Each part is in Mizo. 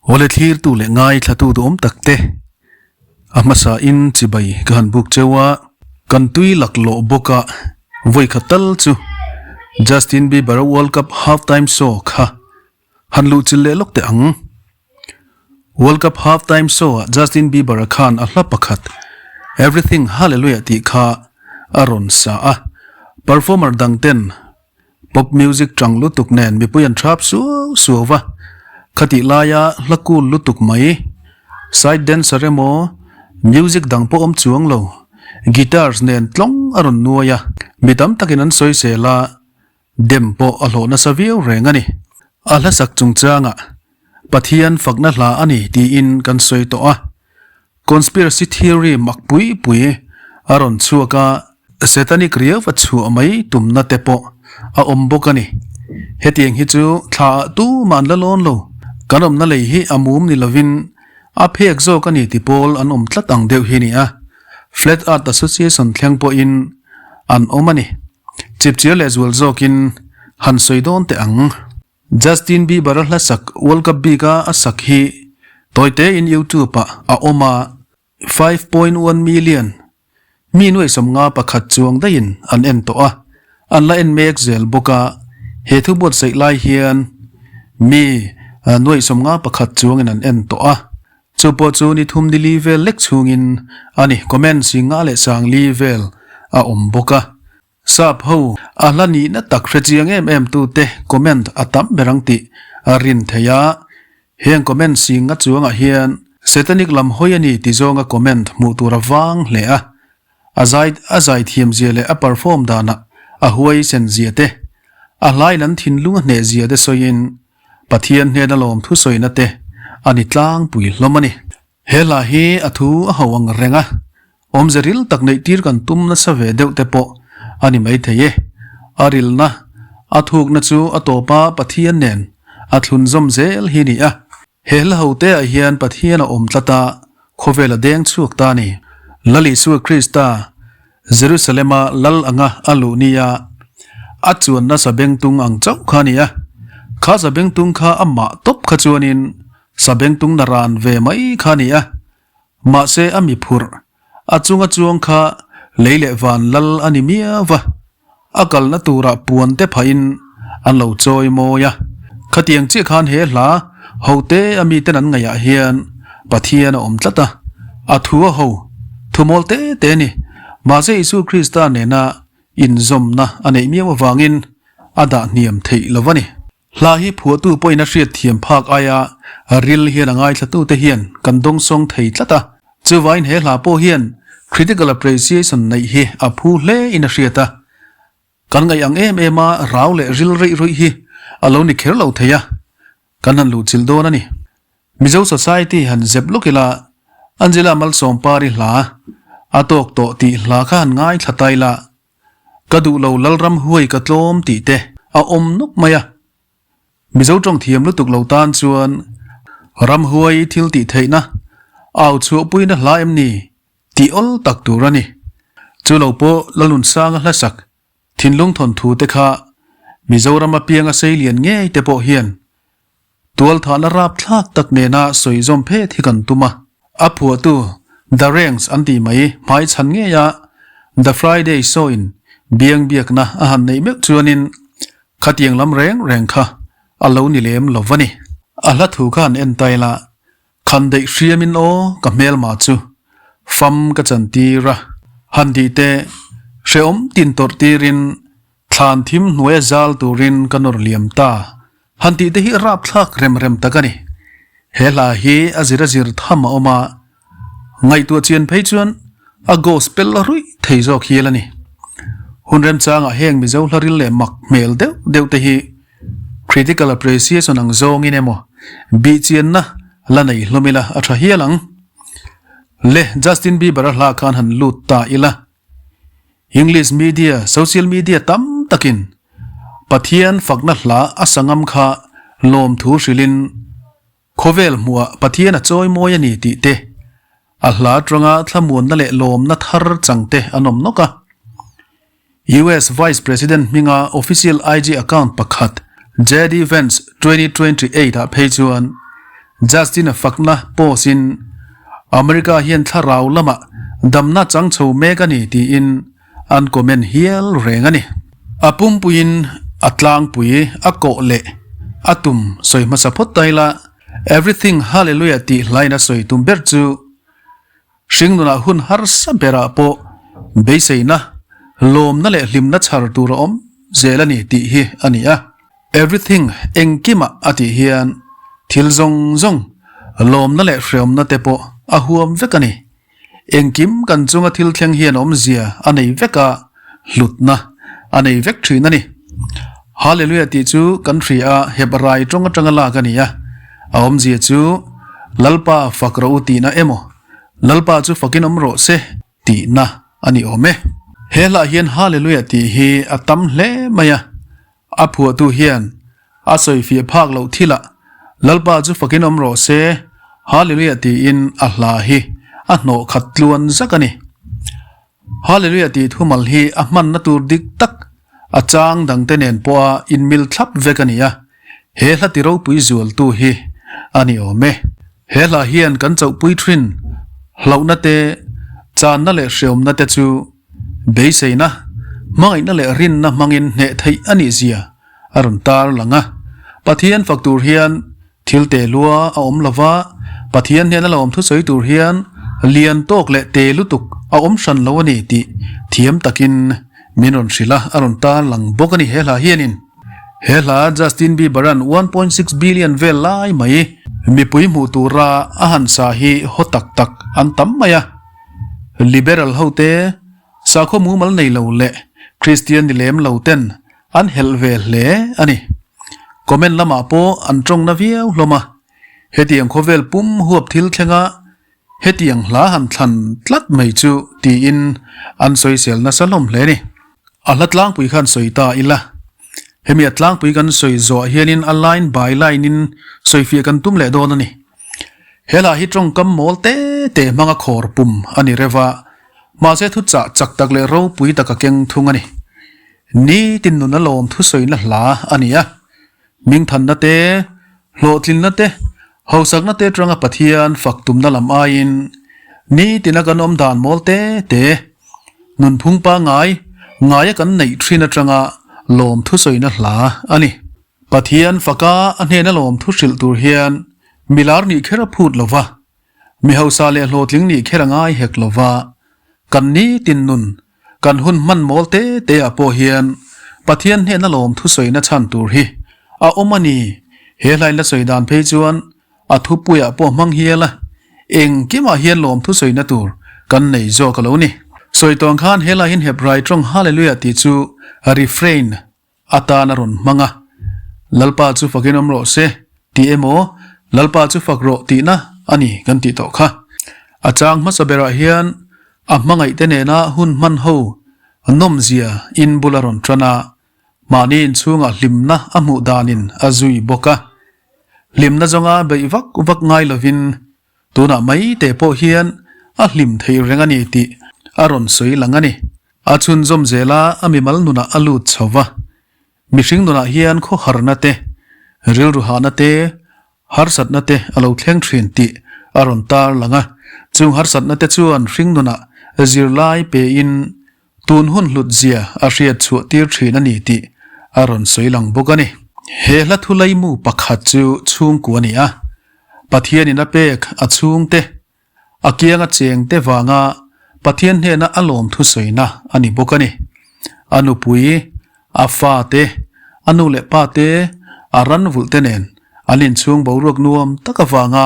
Awle thlirtu leh ngaithlatu duhawm tak te a hmasa in chibai ka han buk cheu a, kan tui laklawh bawk a vawi khat tal chu Justin Bieber a World Cup half time show kha han luh chilh leh lawk teh ang. World Cup half time show ah Justin Bieber a khan a hla pakhat Everything Hallelujah tih kha a rawn sa a, performer dang ten Pop music tang lutuk nen mipui an thap suau suau va, khatih laia hla cool lutuk mai, side dancer emaw music dang pawh awm chuang lo, guitars nen tlawng a rawn nuai a, mi tam takin an sawi sel a, dem pawh a hlawh nasa viau reng a ni. A hla sak chungchangah Pathian fakna hla a ni tiin kan sawi tawh a, Conspiracy theory mak pui pui a rawn chhuak a, Satanic riau a chhuah mai tumna te pawh a awm bawk a ni. Hetiang hi chu thla ah tumah an la lawn lo, kan awmna lei hi a mum ni lovin a phek zawk a ni ti pawl an awm tlat ang deuh hi ni a, Flat Earth Association thleng pawhin an awm a ni. Chipchiar leh zual zawkin han sawi dawn teh ang. Justin Bieber a hla sak World Cup bik a a sak hi tawite in YouTube ah a awm a, 5.1 million mi nuaihsawm nga pakhat chuang daihin an en tawh a, an la en mek zel bawk a, he thu buatsaih lai hian mi nuaihsawm nga pakhat chuangin an en tawh a, chu pawh chu ni thum ni li vel lek chhungin a ni, comment sing nga leh sang li vel a awm bawk a. Sap ho a hla nihna tak hre chiang em em tute comment a tam ber ang tih a rin theih a, heng comment sing a chuangah hian Satanic lam hawi a ni ti zawnga comment hmuh tur a vang hle a, a zai a zai thiam zia leh a perform danah a huaisen zia te, a hlain an thinlung a hneh zia te sawiin Pathian hnena lawm thusawina te a ni tlangpui hlawm a ni. He hla hi a thu a ho ang reng a, awmze ril tak neih tir kan tum nasa ve deuh te pawh a ni maithei e. A rilna, a thukna chu a tawpa Pathian nen a thlun zawm zel hi ni a. He hla ho te ah hian Pathian a awm tlat a, khawvel a deng chhuak ta a ni. Lal Isua Krista Jerusalem-a lal anga a luh nia a chuanna sabengtung ang chauh kha a ni a. Kha sabengtung kha amah tawp kha chuanin Sabengtung na ran ve mai kha a ni a, mahse a mi phurh, a chunga chuang kha lei leh van lal a ni miau va, a kalna turah puan te phahin an lo chawi mawi a. Khatiang chiah khan he hla hote a miten an ngaihah hian Pathian a awm tlat a, a thu a ho, thu mawl te te a ni. Mahse Isu Krista nena inzawmna a neih miau avangin a dah hniam theih lo va ni. Hla hi phuahtu pawhin a hriat thiam phak aia ril hian a ngaithlatute hian kan dawngsawng thei tlat a, chuvain he hla pawh hian critical appreciation neih hi a phu hle in a hriat a. Kan ngaih ang em em a rau leh ril reih ruih hi a lo ni kher lo thei a, kan han luhchilh dawn a ni. Mizo society han zep lawk ila, Angela Malsawmpari hla a tawk tawh tih hla kha han ngaithla ta ila, Ka duh lo Lalram huai ka tlawm tih te a awm nawk mai a. Mizo tawng thiam lutuk lo tan chuan ram huai thil tih theihna au chhuahpuina hla em ni tih awl tak tur a ni. Chu lo pawh Lalnunsanga hlasak thinlung thawnthu te kha Mizoram apianga seilian ngei te pawh hian Tualthahna rapthlak tak nena sawi zawm phet hi kan tum a. A phuahtu The Ranks an tih mai hmai chhan ngeia The Friday Show-in biang biakna a han neih meuh chuanin khatiang lam reng reng kha a lo ni lem lo va ni. A hla thu kha han en ta ila, Khan daih hriamin aw ka hmelma chu fam ka chan tir a, han tih te hrehawm tin tawrh tirin thlan thim hnuaia zal turin ka nawr liam ta. Han tih te hi rapthlak rem rem tak a ni. He hla hi a zir a zir tham a awm a, ngaihtuah chian phei chuan a gospel ruih thei zawk hial a ni. Hun remchangah heng Mizo hla ril leh mak hmel deuh deuh te hi critical appreciation ang zawngin emaw bihchianna la nei hlawm ila a tha hial ang. Le Justin Bieber a hla khan han lut ta ila. English media, social media tam takin Pathian fakna hla a sangam kha lawmthu hrilhin khawvel hmuhah Pathian a chawi mawi a ni tih te, a hla atanga thlamuanna leh lawmna thar chang te an awm nawk a. US Vice President hminga official IG account pakhat JD Vance 2028 ah phei chuan. Justin-a fakna post in America hian thlarau lamah damna chang chho mek a ni tiin an comment hial reng a ni. A pumpuiin a tlangpui a kawh leh a tum sawi hmasa phawt ta ila Everything Hallelujah tih hlain a sawi tum ber chu Hringnunah hun harsa berah pawh beiseina, lawmna leh hlimna chhar tur a awm zel a ni tih hi a ni a. Everything engkimah a tih hian thil zawng zawng, lawmna leh hreawmna te pawh a huam vek a ni. Engkim kan chunga thil thleng hian awmzia a nei vek a, hlutna a nei vek thin a ni. Hallelujah tih chu kan hria a, Hebrai tawng atanga lak a ni a. A awmzia chu Lalpa fak rawh u tihna emaw, Lalpa chu fakin awm rawh se tihna a ni awm e. He hlah hian Hallelujah tih hi a tam hle mai a, a phuahtu hian a sawifiah phak loh thilah Lalpa chu fakin awm rawh se Hallelujah tiin a hla hi a hnawh khat tluan zak a ni. Hallelujah tih thumal hi a hmanna tur dik tak a chang dangte nen pawha inmil thlap vek a ni a, he hla ti ropui zualtu hi a ni awm e. He hla hian kan chauhpui thin hlauhna te, channa leh hreawmna te chu beiseina, hmangaihna leh rinna hmangin hneh theih a nih zia a rawn tar lang a. Pathian fak tur hian Thil te lua a awm lova, Pathian hnena lo awm thusawi tur hian lian tawk leh te lutuk a awm hran lo a ni tih thiam takin min rawn hrilh a, a rawn tarlang bawk a ni he hla hianin. He hla Justin Bieber-a'n 1.6 billion vel lai mai mipui hmuh tura a han sa hi haw tak tak an tam mai a, Liberal hote sakhaw mumal nei lo leh Kristian ni lem lo ten An helh ve hle a ni. Comment lamah pawh an tawng na viau hlawm a. Hetiang khawvel pum huap thil thlenga hetiang hla han thlan tlat mai chu tiin an sawisel nasa hlawm hle a ni. A hla tlangpui khan sawi ta ila. Hemi a tlangpui kan sawi zawh hianin a line by line in sawifiah kan tum leh dawn a ni. He hla hi tawngkam mawl te te hmanga khawr pum a ni reuh a, mahse thuchah chak tak leh ropui tak a keng thung a ni. Nitin nuna lawm thusawina hla a ni a, hmingthanna te, hlawhtlinna te, hausakna te atanga Pathian fak tumna lam aiin nitina kan awm dan mawl te te, nunphung pangngai ngaia kan neih thin atanga lawm thusawina hla a ni. Pathian faka a hnena lawm thu hrilh tur hian milar nih kher a phut lo va, mi hausa leh hlawhtling nih kher a ngai hek lo va, kan nitin nun Kan hun hman mawl te te ah pawh hian Pathian hnehna lawm thusawina chhan tur hi a awm a ni. He hlain la sawi dan phei chuan a thupuiah pawh hmang hial a, engkimah hian lawm thusawina tur kan nei zawk a lo ni. Sawi tawng khan he laiin Hebrai tawng Hallelujah tih chu refrain atan a rawn hmang a, Lalpa chu fakin awm rawh se tih emaw Lalpa chu fak rawh tihna a ni kan tih tawh kha. A chang hmasa berah hian a hmangaihte nena hun hman ho nawmzia in bul a rawn tan a, mahni inchhungah hlimna a hmuh danin a zui bawk a. Hlimna zawnga beih vak vak ngai lovin tunah mai te pawh hian a hlim thei reng a ni tih a rawn sawi lang a ni. A chhunzawm zel a, a mimal nunah a lut chho va. Mihring nunah hian khawharna te, rilru hahna te, harsatna te a lo thleng thin tih a rawn tar lang a. Chung harsatna te chuan hring nunah zirlai pein tun hun hlut zia a hriat chhuah tir thin a ni tih a rawn sawi lang bawk a ni. He hla thu laimu pakhat chu chhungkua a ni a, Pathianin a pek a chhungte A kianga chengte vanga Pathian hnena a lawm thusawina a ni bawk a ni. A nupui, a fate, a nu leh pate, a ran vulhte nen an inchhung boruak nuam tak avanga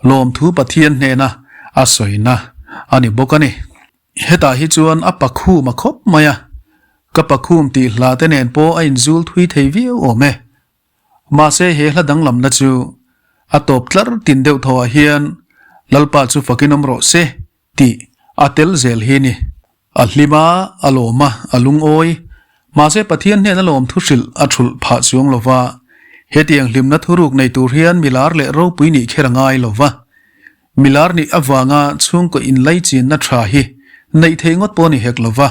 lawmthu Pathian hnena a sawina a ni bawk a ni. Hetah hi chuan a pakhum a khawp mai a, ka pakhum tih hla te nen pawh a inzul thui thei viau awm e. Mahse he hla danglamna chu a tawp tlar tin deuh thaw ah hian Lalpa chu fakin awm rawh se tih a tel zel hi ni. A hlim a, a lawm a, a lungawi. Mahse Pathian hnena lawm thu hrilh a thulh phah chuang lo va, hetiang hlimna thuruk nei tur hian milar leh ropui nih kher a ngai lo va. Milar nih avanga chhungkaw inlaichinna tha hi neih theih ngawt pawh ni hek lo va.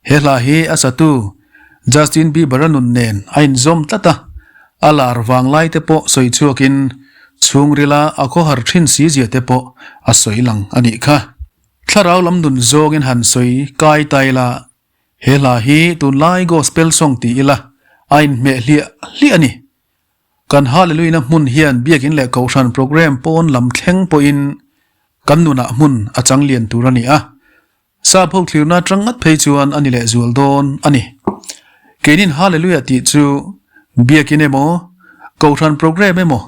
He hla hi a satu Justin Bieber-a nun nen a inzawm tlat a, a lar vang lai te pawh sawi chhuakin Chhungrila a khawhar thin si zia te pawh a sawi lang a nih kha. Thlarau lam nun zawngin han sawi kai tai la, he hla hi tunlai gospel song ti ila a inhmeh hliah hliah a ni. Kan Hallelujah-na hmun hian biakin leh kohhran program pawn lam thleng pawhin kan nunah hmun a chang lian tur a ni a. Sap ho thlirna atang ngat phei chuan a ni leh zual dawn a ni. Keinin Hallelujah tih chu biakin emaw, kohhran program emaw,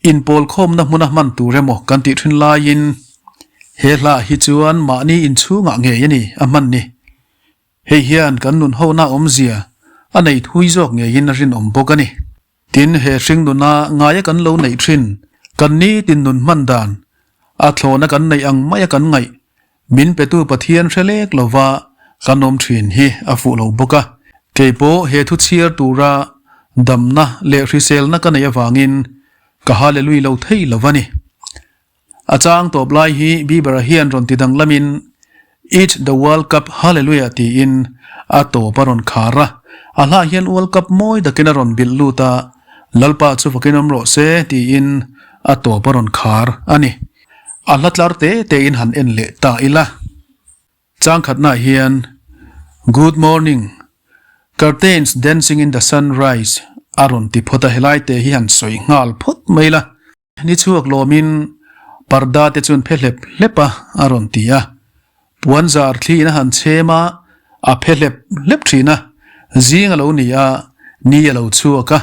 inpawlkhawmna hmuna hman tur emaw kan tih thin laiin he hla hi chuan mahni inchhungah ngei a ni a hman ni. Hei hian kan nun hona awmzia a nei thui zawk ngeiin a rinawm bawk a ni. Tin, he hring nuna ngaia kan lo neih thin, kan nitin nun hman dan, a thlawna kan neih ang maia kan ngaih, min petu Pathian hre lek lova kan awm thin hi a fuh lo bawk a. Kei pawh he thu chhiar tura damna leh hriselna ka neih avangin ka Hallelui lo thei lo va ni. A chang tawp lai hi Bieber-a hian rawn ti danglamin Eat the World Cup Hallelujah tiin a tawp a rawn khar a. A hlah hian World Cup mawi takin a rawn bilh lut a, Lalpa chu fakin awm rawh se tiin a tawp a rawn khar a ni. A hla tlar te tein han en leh ta ila. Chang khatnaah hian Good morning, curtains dancing in the sunrise a rawn ti phawt a, helai te hi han sawi nghal phawt mai la. Ni chhuak lawmin parda te chuan phe hlep hlep a a rawn ti a. Puan zar thliin a han chhem a, a phe hlep hlep thin a. Zing a lo ni a, ni a lo chhuak a.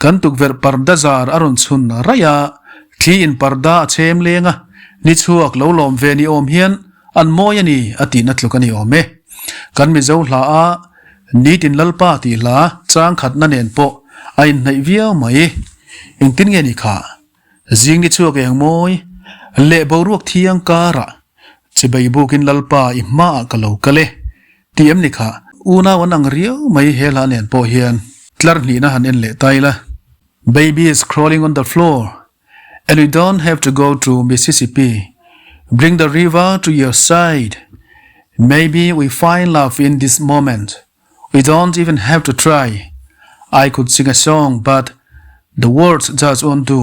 Kan tukverh parda zar a rawn chhun raih a, thliin parda a chhem leng a. Ni chhuak lo lawm ve ni awm hian an mawi a ni a tihna tluk a ni awm e. Kan Mizo hla a Nitin Lalpa tih hla chang khatna nen pawh a inhnaih viau mai. Engtin nge ni kha? Zing ni chhuak eng mawi leh boruak thiang karah chibai bukin Lalpa i hmaah ka lo kal e tih em ni kha? Unau an ang riau mai he hla nen pawh hian tlar hnihna han en leh ta ila. Baby is crawling on the floor and we don't have to go to Mississippi Bring the river to your side Maybe we find love in this moment We don't even have to try I could sing a song but the words just won't do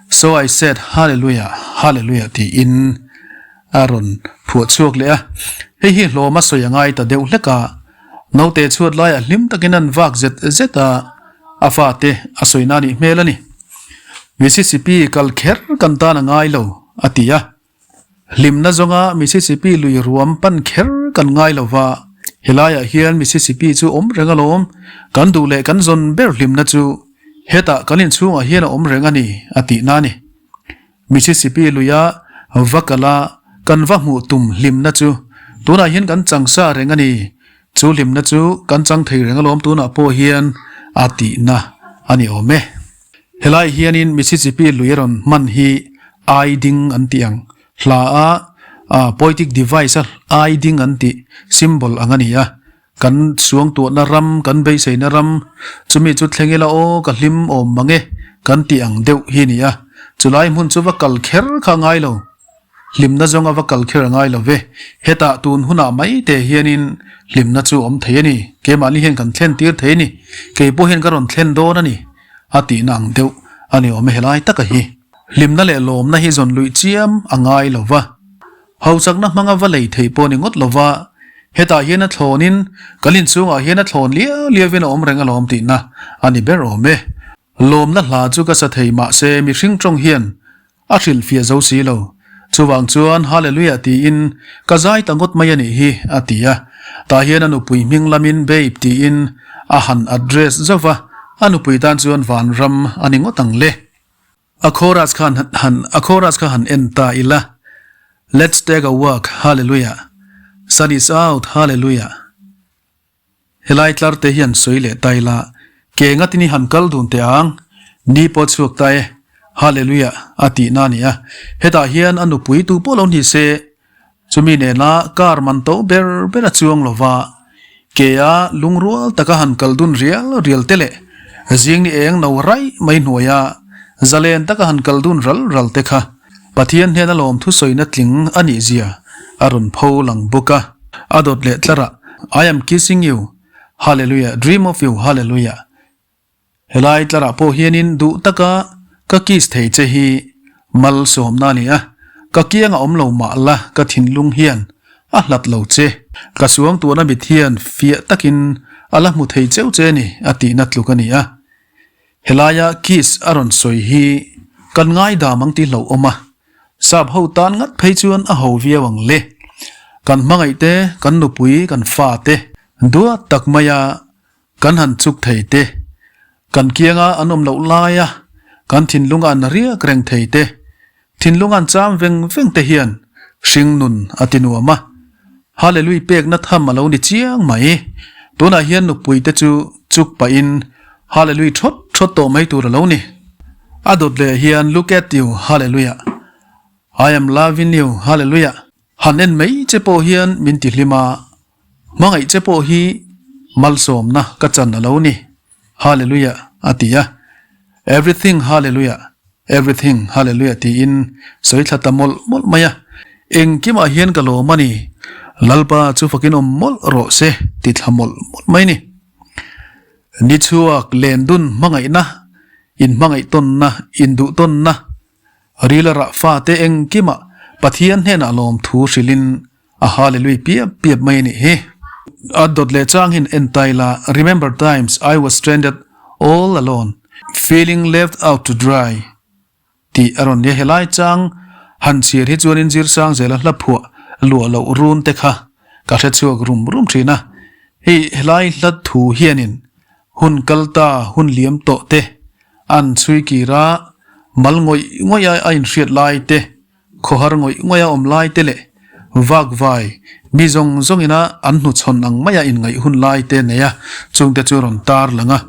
So I said hallelujah hallelujah tiin a rawn phuah chhuak leh a. Hei hi hlawm a sawi a ngai ta deuh hlek a, naute chhuat laiah hlim takin an vak zet zet a, a fate a sawi na nih hmel a ni. Mississippi kal kher kan tan a ngai lo, a ti a. Hlimna zawnga Mississippi lui ruam pan kher kan ngai lo va, helaiah hian Mississippi chu awm reng alawm, kan duh leh kan zawn ber hlimna chu hetah kan inchhungah hian a awm reng a ni, a tihna a ni. Mississippi luia va kal a, kan va hmuh tum hlimna chu tunah hian kan chang sa reng a ni. Chu hlimna chu kan chang thei reng alawm tunah pawh hian a tihna a ni awm e. Helai hianin Mississippi lui a rawn hman hi ai ding an tih ang. Hla a poetic device a ai ding an tih symbol ang a ni a. Kan suangtuahna ram, kan beiseina ram, chumi chu thleng ila aw ka hlim awm mang e kan tih ang deuh hi a ni a. Chulai hmun chu va kal kher kha a ngai lo. Hlimna zawnga va kal kher a ngai lo ve. Hetah tun hunah mai te hianin hlimna chu awm thei a ni. Keimahni hian kan thlen tir thei a ni. Kei pawh hian ka rawn thlen dawn a ni a tihna ang deuh a ni awm e helai taka hi. Hlimna leh lawmna hi zawn luih chiam a ngai lo va. Hauchakna hmanga va lei thei pawh ni ngawt lova, hetah hian a thlawnin kan inchhungah hian a thlawn liau liauin a awm reng alawm tihna a ni ber awm e. Lawmna hla chu ka sa thei mahse mihring tawng hian a hrilhfiah zo si lo. Chuvang chuan Hallelujah tiin ka zai ta ngawt mai a nih hi a ti a. Tah hian a nupui hming lamin Babe tiin a han address zauh va, a nupui tan chuan vanram a ni ngawt ang le. A chorus kha han a chorus kha han en ta ila Let's take a walk hallelujah Sun is out hallelujah Helai tlar te hian sawi leh ta ila ke ngatin i han kal dun teh ang ni pawh chhuak ta e hallelujah a tihna a ni a hetah hian a nupui tu pawh lo ni se Chumi nena car man to ber ber a chuang lo va, kea lungrual taka han kal dun rial rial te leh zing ni eng no raih mai hnuaia zalen taka han kal dun ral ral te kha Pathian hnena lawm thusawina tling a nih zia a rawn pho lang bawk a. A dawt leh tlarah, I am kissing you, Hallelujah, dream of you, Hallelujah. Helai tlarah pawh hianin duh taka Ka kiss thei che hi malsawmna a ni a, ka kiang a awm lo mah la ka thinlung hian a hlat lo che. Ka suangtuahna mit hian fiah takin a la hmu thei cheu che ni a tihna tluk a ni a. Helaia kiss a rawn sawi hi kan ngaidam ang tih hlauhawm a, sap ho tan ngat phei chuan a ho viau ang le. Kan hmangaih te, kan nupui, kan fa te duat tak maia Kan han chuk thei te, kan kianga an awm loh laia kan thinlunga an riak reng thei te, thinlunga an cham veng veng te hian hring nun a ti nuam a. Hallelui pekna tham a lo ni chiang mai. Tunah hian nupui te chu chuk pahin Hallelui thawt thawt tawh mai tur a lo ni. A dawt leh hian Look at you Hallelujah, I am loving you Hallelujah han en mai che pawh hian min ti hlim a. Hmangaih che pawh hi malsawmna ka chan a lo ni, Hallelujah a ti a. Everything Hallelujah, everything Hallelujah tiin sawi thla ta mawlh mawlh mai a. Engkimah hian ka lawm a ni, Lalpa chu fakin awm mawlh rawh se ti thla mawlh mawlh mai ni. Ni chhuak lendun hmangaihna, inhmangaih tawnna, induh tawnna, Rila rah fate engkimah Pathian hnenah lawmthu hrilhin a hallelui piap piap mai a nih hi. A dawt leh chang hian en ta ila, Remember times I was stranded all alone, feeling left out to dry tih a rawn nia. Helai chang han chhiar hi chuanin Zirsang zela hla phuah luah loh run te kha ka hre chhuak rum rum thin a. Hei helai hla thu hianin hun kal ta, hun liam tawh te An chhui kir a, mal ngawih ngawih a a inhriat lai te, khawhar ngawih ngawih a awm lai te leh vakvai mi zawng zawng ina an hnuchhawn ang maia inngaih hun lai te nei a, chungte chu rawn tar lang a.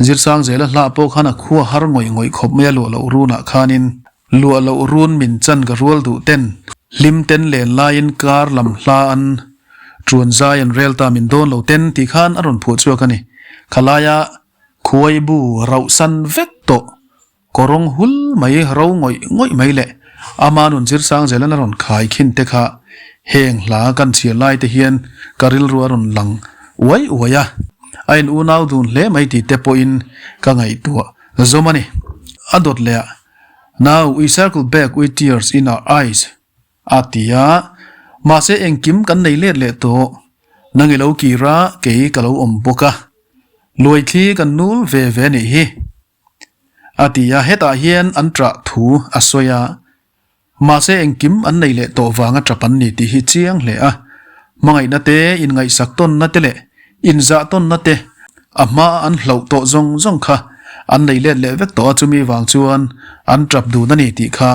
Zirsang zela hlah pawh khan a khua har ngawih ngawih khawp mai a luah loh runah khanin luah loh run min chan ka rual duh ten hlim ten len laiin kar lam hla an ṭuan zai an rel ta min dawn lo ten tih khan a rawn phuah chhuak a ni. Khalaia Khuai bu rauh san vek tawh, kawrawng hul mai ro ngawih ngawih mai leh ama nun zir sang zelan a rawn khai khin te kha heng hla kan chhiar lai te hian ka rilru a rawn lang uai uai a, a in unau dun hle mai tih te pawhin ka ngaihtuah zawm a ni. A dawt leh ah, Now we circle back with tears in our eyes a ti a, mahse engkim kan nei let leh tawh, nang i lo kir a, kei ka lo awm bawk a. Luaithli kan nul ve ve nih hi. A ti a, hetah hian an ṭah thu a sawi a, mahse engkim an nei leh tawh vanga ṭap an ni tih hi chiang hle a, hmangaihna te, inngaihsak tawnna te leh inzah tawnna te a hmaa an hlauh tawh zawng zawng kha an nei let leh vek tawh a, chumi vang chuan an ṭap dun a ni tih kha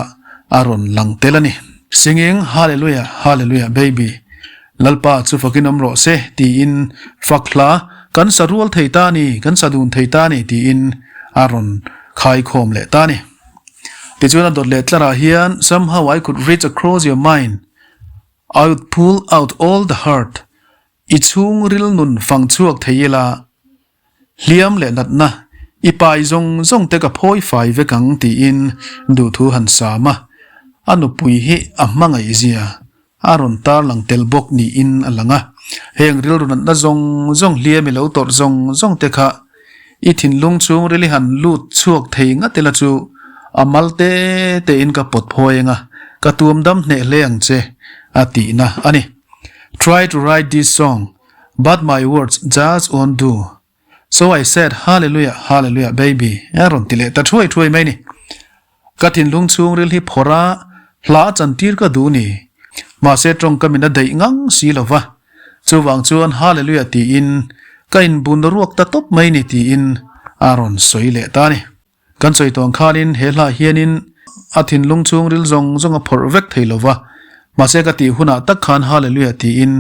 a rawn lang tel a ni. Singing Hallelujah, Hallelujah Baby. Lalpa chu fakin awm rawh se tiin fak hla kan sa rual thei ta a ni, kan sa dun thei ta a ni tiin a rawn khaikhawm leh ta a ni. Tichuan a dawt leh tlarah hian Somehow I could reach across your mind, I would pull out all the hurt, I chhungril nun fang chhuak thei ila, Hliam leh natna, i pai zawng zawng te ka phawi fai vek ang tiin duhthu han sam a, a nupui hi a hmangaih zia a rawn tarlang tel bawk niin a lang a. Heng rilru natna zawng zawng hliam i lo tawrh zawng zawng te kha i thinlung chhungril i han lut chhuak thei ngat ila chu a mal te tein ka pawt phawi ang a, ka tuam dam hneh hle ang che a tihna a ni. Try to write this song. But my words just won't do. So I said hallelujah, hallelujah baby a rawn ti leh ta thuai thuai mai ni. Ka thinlung chhungril hi phawrh a, hla a chantir ka duh ni. Mahse tawngka min a daih ngang si lo va. Chuvang chuan hallelujah tiin ka inbun ruak ta tawp mai ni tiin a rawn sawi leh ta ni. Kan sawi tawng khanin he hlah hianin a thinlung chhungril zawng zawng a phawrh vek thei lo va, mahse ka tih hunah tak khan Hallelujah tiin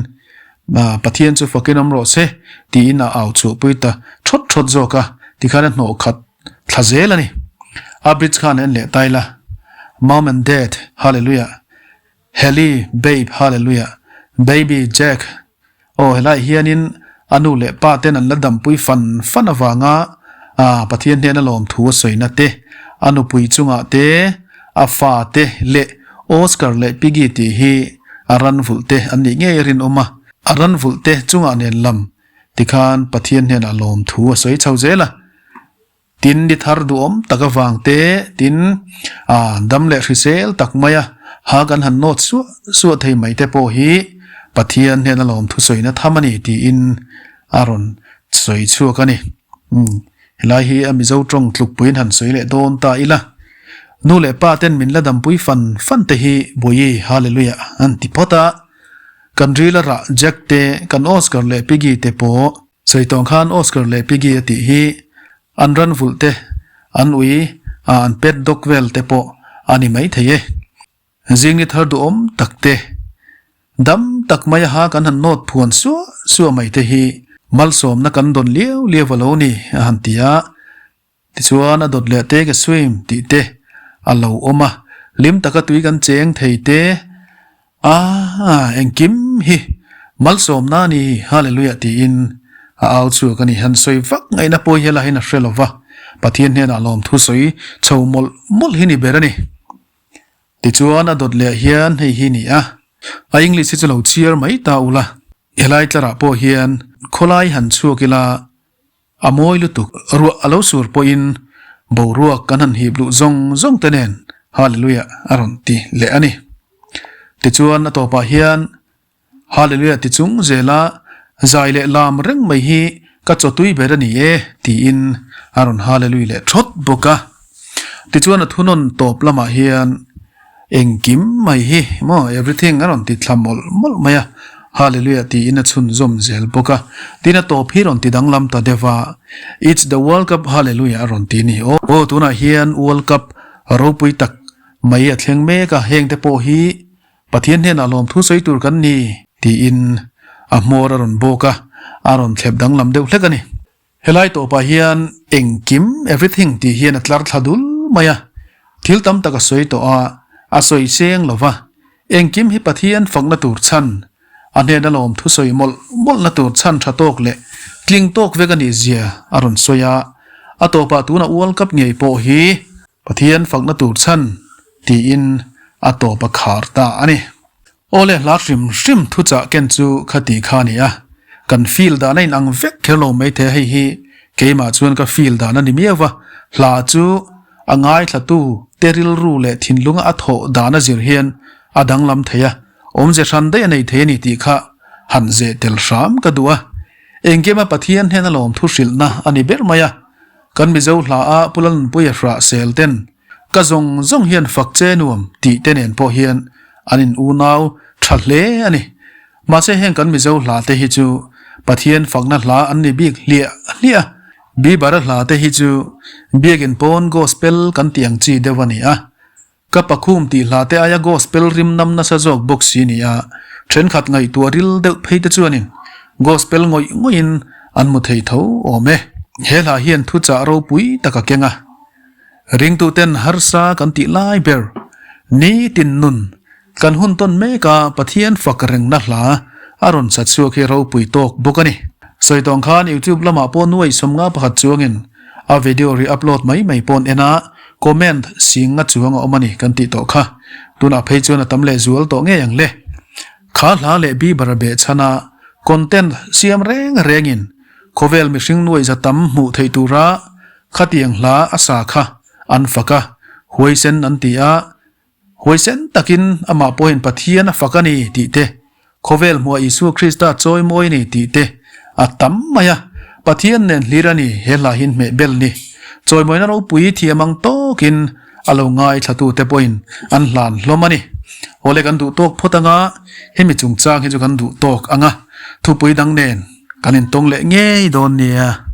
Pathian chu fakin awm rawh se tiin a au chhuahpui ta thawt thawt zawk a, tikhan a hnawh khat thla zel a ni. A bridge khan en leh ta ila, Mom and Dad, Hallelujah, Helly, Babe, Hallelujah, Baby, Jack, Aw, helaiah hianin a nu leh pa ten an la dampui fan fan avanga Pathian hnena lawmthu a sawina te, a nupui chungah te, a fa te leh Oscar leh Piggy tih hi a ran vulh te an nih ngei a rinawm a, a ran vulh te chungah nen lam tikhan Pathian hnenah lawmthu a sawi chho zel a. Tin, ni thar duhawm tak avang te, tin, ah, dam leh hrisel tak maia ha kan han nawt suah suah thei mai te pawh hi Pathian hnena lawmthusawina tham a ni tiin a rawn sawi chhuak a ni. Umm, helai hi a Mizo tawng tlukpuiin han sawi leh dawn ta ila. Nu leh pa ten min la dampui fan fan te hi Bawihi Hallelujah an ti phawt a. Kan ril a rah Jack te, kan Oscar leh Piggy te pawh sawi tawng khan Oscar leh Piggy a tih hi an ran vulh te, an ui a an pet dog vel te pawh a ni maithei e. Zing ni thar duhawm tak te, dam tak mai aha kan han nawt phuan suah suah mai te hi malsawmna kan dawn liau liau a lo ni a han ti a. Tichuan a dawt leh te ka swim tih te a lo awm a, hlim taka tui kan cheng thei te a engkim hi malsawmna a ni Hallelujah tiin a au chhuak a ni. Han sawi vak ngaihna pawh hi helaiin a hre lo va, Pathian hnenah lawmthu sawi chho mawlh mawlh hi ni ber a ni. Tichuan a dawt leh hian hei hi ni a, a English hi chu lo chhiar mai ta ula, helai tlarah pawh hian khawlai han chhuak ila a mawi lutuk, ruah a lo sur pawhin boruak kan han hip luh zawng zawng te nen Hallelujah a rawn ti leh a ni. Tichuan a tawpah hian Hallelujah ti chung zela zai leh lam reng mai hi ka chawtui ber a ni e tiin a rawn Hallelujah leh thawt bawk a. Tichuan a thunawn tawp lamah hian engkim mai hi maw everything a rawn ti thla mawlh mawlh mai a, Hallelujah tiin a chhunzawm zel bawk a. Tin a tawp hi rawn ti danglam ta deuh a, It's the World Cup Hallelujah a rawn ti ni. Aw tunah hian World Cup ropui tak mai a thleng mek a, hengte pawh hi Pathian hnenah lawmthu sawi tur kan ni, tiin a hmawr a rawn bawk a, a rawn thlep danglam deuh hlek a ni. Helai tawpah hian engkim, everything, tih hian a tlar thla dul mai a, thil tam tak a sawi tawh a, a sawi seng lo va, engkim hi Pathian fakna tur chhan, a hnena lawmthu sawi mawlh mawlhna tur chhan tha tawk leh tling tawk vek a nih zia a rawn sawi a, a tawpah tuna World Cup ngei pawh hi Pathian fakna tur chhan tiin a tawp a khar ta a ni. Aw le hla hrim hrim thuchah ken chu kha tih kha a ni a, kan feel dan a inang vek kher lo mai thei a, hei hi keimah chuan ka feel dan a ni miau va, hla chu a ngaithlatu te rilru leh thinlunga a thawh dan a zir hian a danglam thei a, awmze hran daih a nei thei a ni tih kha han zeh tel hram ka duh a, engkima Pathian hnena lawmthu hrilhna a ni ber mai a. Kan Mizo hla a Pu Lalnunpuia hrah sel ten ka zawng zawng hian fak che nuam tih te nen pawh hian an in unau tha hle a ni. Mahse heng kan Mizo hla te hi chu Pathian fakna hla an ni bik hliah hliah a, Bieber-a hla te hi chu Biakin pawn Gospel kan tih ang chi deuh a ni a. Ka pakhum tih hla te aia gospel rim nam nasa zawk bawk si nia, thenkhat ngaihtuah ril deuh phei te chuanin gospel ngawih ngawihin an mu thei tho awm e. He hla hian thuchah ropui tak a keng a, ringtuten harsa kan tih lai ber, nitin nun kan hun tawn mek a Pathian fak rengna hla a rawn sa chhuak hi ropui tawk bawk a ni. Sawi tawng khan YouTube lamah pawh nuai 50 pakhat chuangin A video ri upload mai mai pawn en a, comment sing nga chuang a awm a ni kan tih tawh kha. Tunah phei chuan a tam leh zual tawh ngei ang le. Kha hla leh Bieber a beh chhan a, content siam reng rengin khawvel mihring nuai za tam hmuh theih tura khatiang hla a sa kha an fak a, huaisen an ti a, Huaisen takin amah pawhin Pathian a fak a ni tih te, khawvel hmuah Isua Krista chawimawi a ni tih te a tam mai a. Pathian nen hlir a ni he hla hi hmeh bel ni. Chawimawina ropui thiam ang tawkin a lo ngaithlatute pawhin an hlan hlawm a ni. Awle kan duh tawk phawt anga hemi chungchang hi chu kan duh tawk anga thupui dang nen kan intawng leh ngei dawn nia.